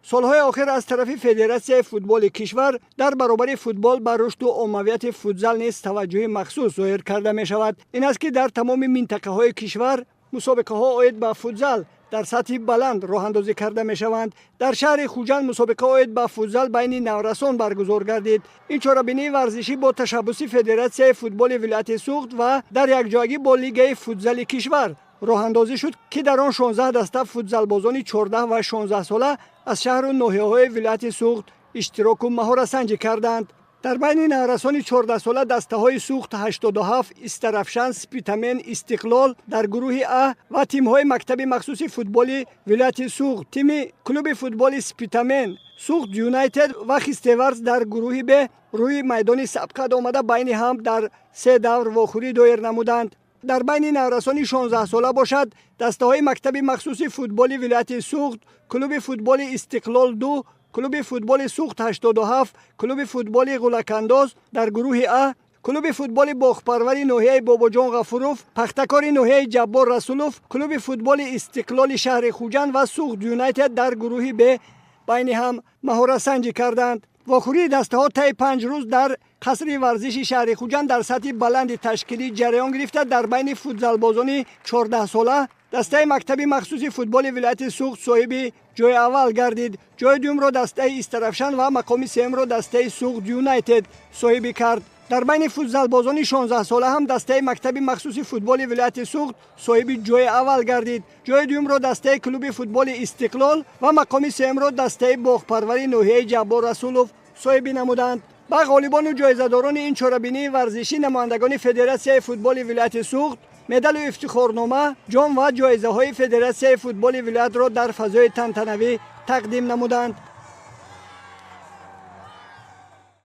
Солҳои охир аз тарафи Федератсияи футболи кишвар дар баробари футбол ба рушду оммавияти футзал низ таваҷҷӯҳи махсус зоҳир карда мешавад. Ин аст, ки дар тамоми минтақаҳои кишвар мусобиқаҳо оид ба футзал дар сатҳи баланд роҳандозӣ карда мешаванд. Дар шаҳри Хуҷанд мусобиқа оид ба футзал байни наврасон баргузор гардид. Ин чорабинии варзишӣ бо ташаббуси Федератсияи футболи вилояти Суғд ва дар якҷоягӣ бо Лигаи футзали кишвар роҳандозӣ шуд, ки дар он 16 даста футзалбозони 14 ва 16 сола аз шаҳру ноҳияҳои вилояти Суғд иштироку маҳоратсанҷӣ карданд. Дар байни наврасони 14сола дастаҳои Суғд 87, Истарафшан, Спитамен, Истиқлол дар гурӯҳи А ва тимҳои мактаби махсуси футболи вилояти Суғд, тими клуби футболи Спитамен, Суғд Юнайтед ва Хистеварз дар гурӯҳи Б рӯи майдони сабқат омада, байни ҳам дар се давр вохӯрӣ доир намуданд. Дар байни наврасони 16сола бошад, дастаҳои мактаби махсуси футболи вилояти Суғд, клуби футболи Истиқлол 2, клуби футболи Суғд 87, клуби футболи Ғулакандоз дар гурӯҳи А, клуби футболи Боғпарвари ноҳияи Бобоҷон Ғафуров, Пахтакори ноҳияи Ҷаббор Расулов, клуби футболи Истиқлоли шаҳри Хуҷанд ва Суғд Юнайтед дар гурӯҳи Б байни ҳам маҳоратсанҷӣ карданд. Вохӯрии дастаҳо таи 5 рӯз дар қасри варзиши шаҳри Хуҷанд дар сатҳи баланди ташкилӣ ҷараён гирифта, дар байни футзалбозони 14сола дастаи мактаби махсуси футболи вилояти Суғд соҳиби ҷои аввал гардид. Ҷои дуюмро дастаи Истарафшан ва мақоми сеюмро дастаи Суғд Юнайтед соҳибӣ кард. Дар байни футзалбозони 16сола ҳам дастаи мактаби махсуси футболи вилояти Суғд соҳиби ҷои аввал гардид. Ҷои дуюмро дастаи клуби футболи Истиқлол ва мақоми сеюмро дастаи Боғпарвари ноҳияи Ҷаббор Расулов соҳибӣ намуданд. Ба ғолибону ҷоизадорони ин чорабинии варзишӣ намояндагони Федератсияи футболи вилояти Суғд медалу ифтихорнома, ҷом ва ҷоизаҳои Федератсияи футболи вилоятро дар фазои тантанавӣ тақдим намуданд.